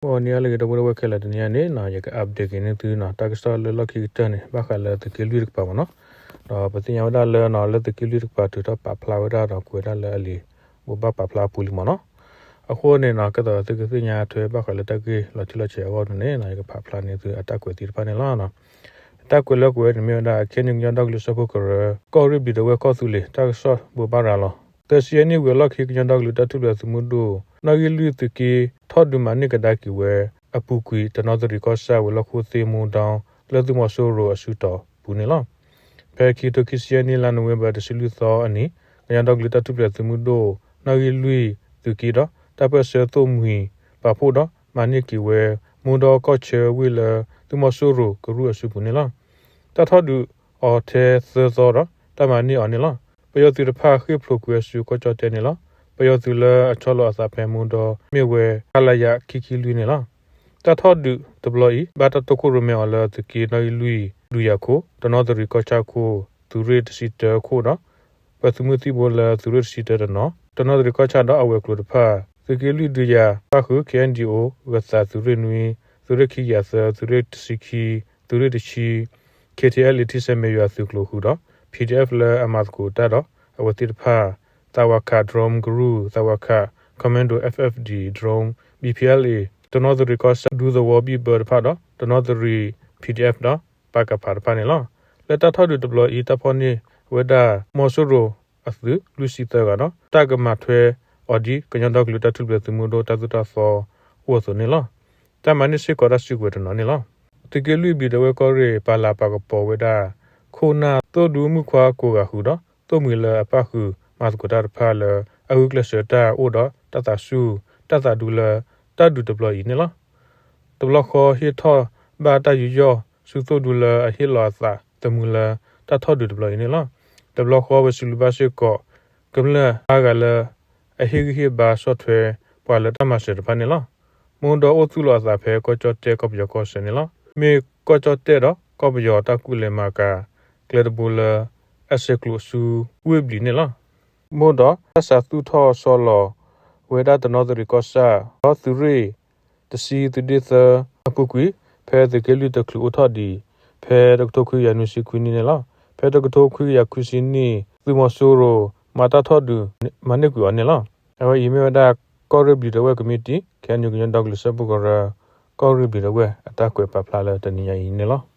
ဂီၤနံၤဟါလၢအဂ့ၤ ဒီပုၢ်ဝဲၢ်ခဲလၢာ်, တနံၤအံၤန့ၣ် ယက update က့ၤန့ၢ်သုန့ၣ် တၢ်ကစီၣ်လၢလီၢ်ခံကတၢၢ်န့ၣ် ဘၣ်ဃးလၢသုးက့လွံၢ်တကပၤမ့ၢ်န့ၣ်, ဒီးပသ့ၣ်ညါဝဲဒၣ်လၢန့ၣ် လၢသုးက့လွံၢ်တကပၤ ထုးထီၣ်ပာ်ဖျါဝဲဒၣ်ဒီးကွဲးဒၣ်လၢအလံာ်ဘိးဘၣ်ပာ်ဖျါအပူၤလံမ့ၢ်န့ၣ်. အဃိန့ၣ်န့ၣ် ကဲသိးသုကသ့ၣ်ညါထွဲဘၣ်ဃးလၢတၢ်ဂ့ၢ်လီၤတံၢ်လီၤဆဲးအဂီၢ်န့ၣ် ယကဖးဖျါန့ၢ်သုအတၢ်ကွဲးသ့ၣ်တဖၣ်န့ၣ်လီၤ. တၢ်ကွဲးလၢကွဲးန့ၣ်မ့ၢ်ဝဲဒၣ် KNU ကညီဒီကလုာ်စၢဖှိၣ်ကရၢ ကီၢ်ရ့ၣ်ဘျံးဒဝဲၢ်ကီၢ်သူလ့ၤ တၢ်ကစီၣ်ဘိးဘၣ်ရၤလီၤ. သၢဆံယဲၢ်နံၣ်ဝံၤအလီၢ်ခံ ကညီဒီကလုာ်တၢ်ထူၣ်ဖျဲးသုးမုၢ်ဒိၣ် နီၣ်ဂံၢ်လွံၢ်သုးက့ ထီၣ်ဒုးမၤန့ၢ်ကဒါက့ၤဝဲအပူၤကွံာ် တနီသရံၣ်ကီၢ်ဆၣ်ဝဲၤလီၢ်ခိၣ်သ့ၣ် မူဒီ လၢသုးမီၤစိရိၤအစုတီၤပူၤန့ၣ်လီၤ. ဖဲခံကထိခံဆံယဲၢ်နံၣ် လါနိၣ်ဝ့ဘၢၣ် တဆံလွံၢ်သီအနံၤ ကညီဒီကလုာ်တၢ်ထူၣ်ဖျဲးသုးမုၢ်ဒိၣ် နီၣ်ဂံၢ်လွံၢ်သုးက့ဒီး တၢ်ပၢၢ်ဆၢသိၣ်မှံၤပာ်ဖှိၣ်ဒီး မၤန့ၢ်က့ၤဝဲ မူဒီကီၢ်ဆၢဝ့ၢ်လၢ သုးမီၤစိရိၤကရူၢ်အစုပူၤန့ၣ်လီၤ. တၢ်ထီၣ်ဒုးအီၤထဲသၢသီဒီး တၢ်မၤန့ၢ်အီၤန့ၣ်လီၤ. ပယီၤသုးတဖၣ်ဃ့ၢ်ဖျိးကွံာ်အစုကီၢ်ကၠီၣ်တဲၣ်န့ၣ်လီၤ. ပယီၤသုးလၢအဆီလီၤအသးဖဲမူဒီမ့ၢ်ဝဲ ခလရ ခံခံလွံၢ်န့ၣ်လီၤ. တၢ်ထီၣ်ဒုးတဘျီအံၤ ဘၣ်တၢ်တိခိၣ်ရိၣ်မဲအီၤလၢ သုးက့နီၣ်ဂံၢ်လွံၢ်ဒုးယၤခိၣ် တနီသရံၣ်ကီၢ်ဆၣ်ခိၣ် သုးရ့ၣ်တဆံတၢခိၣ်ဒီး ပှၤသုးမုၢ်သံၣ်ဘိလၢသုးရ့ၣ်တဆံတၢတနီၤ, တနီသရံၣ်ကီၢ်ဆၣ်ဒီးအဝဲၤကျိၤတဖၣ်, သုးက့လွံၢ်ဒုးယၤပၣ်ဃုာ် KNDO ဂၢၤသးသုးရ့ၣ်နွံ, သုးရ့ၣ်ခံကယၤသၢ, သုးရ့ၣ်တဆံခံ, သုးရ့ၣ်တဆံ, KTLA ထံဆဲးမဲးယွၤသုးကျိၤဃုာ်ဒီး PDF လၢအမၤသကိးတၢ်ဒီးအဝဲသ့ၣ်တဖၣ်, သးဝးခး drone ကရူၢ်, သးဝးခး Commando FFD drone, BPLA တနီသရံၣ်ကီၢ်ဆၣ် ဒူသဝီဘံၣ်ဘၢတဖၣ်ဒီး တနီသရံၣ် PDF ဒီး ပကဖ တဖၣ်န့ၣ်လီၤ. လၢတၢ်ထီၣ်ဒုးတဘျီအံၤ တၢ်ဖီၣ်န့ၢ်ဝဲဒၣ် မီၤစိရိၤအသုးလွံၢ်ဆံသၢဂၤဒီး တၢ်ကမၤထွဲအီၤဒ် ကညီဒီကလုာ်တၢ်ထူၣ်ဖျဲးသုးမုၢ်ဒိၣ်တၢ်သိၣ်တၢ်သီအိၣ်အသိးန့ၣ်လီၤ. တၢ်မၤန့ၢ်စ့ၢ်ကီးတၢ်စုကဝဲၤတနီၤန့ၣ်လီၤ. သုးက့လွံၢ်ဘျံးဒဝဲၢ်ကီၢ်ရ့ၣ် ပာ်လၤပာ်ကပီၤဝဲဒၣ် ခိၣ်နၢ်သိၣ်ဒူမုၣ်ခွါကိးဂၤဃုာ်ဒီး သိၣ်မှံၤလၢအပၣ်ဃုာ်မၤသကိးတၢ်တဖၣ်လၢ အဂုာ်ကျဲးစၢးတၢ်အိၣ်ဒီးတၢ်သးဆူၣ်တၢ်သးဒူလၢ တၢ်ဒုးတဘျီအံၤန့ၣ်လီၤ. တဘျီဃီဟ့ၣ်ထီၣ်ဘၣ်တၢ်ယူးယီၣ်ဆူသိၣ်ဒူလၢအဟ့ၣ်လီၤအသးသမူလၢတၢ်ထီၣ်ဒုးတဘျီအံၤန့ၣ်လီၤ. တဘျီဃီဝဲစံးဘျုးဘၣ်စ့ၢ်ကီး ကမျၢၢ်အါဂၤလၢအဟ့ၣ်ဂံၢ်ဟ့ၣ်ဘါဆီၣ်ထွဲပှၤလၢတၢ်မၤစၢၤတဖၣ်န့ၣ်လီၤ. မူဒီအိၣ်သူၣ်လီၤအသးဖဲကီၢ်ကၠီၣ်တဲၣ်ကီၢ်ပယီၤကီၢ်စဲၣ်န့ၣ်လီၤ. မ့ၢ်ကီၢ်ကၠီၣ်တဲၣ်ဒီးကီၢ်ပယီၤတၢ်ကူၣ်လဲၤမၤကၤကျဲတဘိလၢ အဆဲးကျိးဆူဝ့ၢ်ဘျံးန့ၣ်လီၤ. မူဒီတၢ်စးသူၣ်ထီၣ်ဆီလီၤဝဲဒၣ်တနီသရံၣ်ကီၢ်ဆၣ် ဒီးသုးရ့ၣ်တဆံသုးဒ့ၣ်သၢအပူၤကွံာ် ဖဲသုးက့လွံၢ်တချုးအိၣ်ထီၣ်ဒံး ဖဲတကထိခွံကယၤနွံဆံခွံနံၣ်န့ၣ်လီၤ. ဖဲတကထိခွံကယၤခွံဆံနံၣ် သုးမီၤစိရိၤ မၤတၢ်ထီၣ်ဒုးမၤန့ၢ်ကွံာ်အီၤန့ၣ်လီၤ. အဝဲအံၤမ့ၢ်ဝဲဒၣ် ကီၢ်ရ့ၣ်ဘျံးဒဝဲၢ်ကမံးတံာ် KNU ကညီဒီကလုာ်စၢဖှိၣ်ကရၢ ကီၢ်ရ့ၣ်ဘျံးဒဝဲၢ်အတၢ်ကွဲးပာ်ဖျါလၢတနံၤညါအံၤန့ၣ်လီၤ.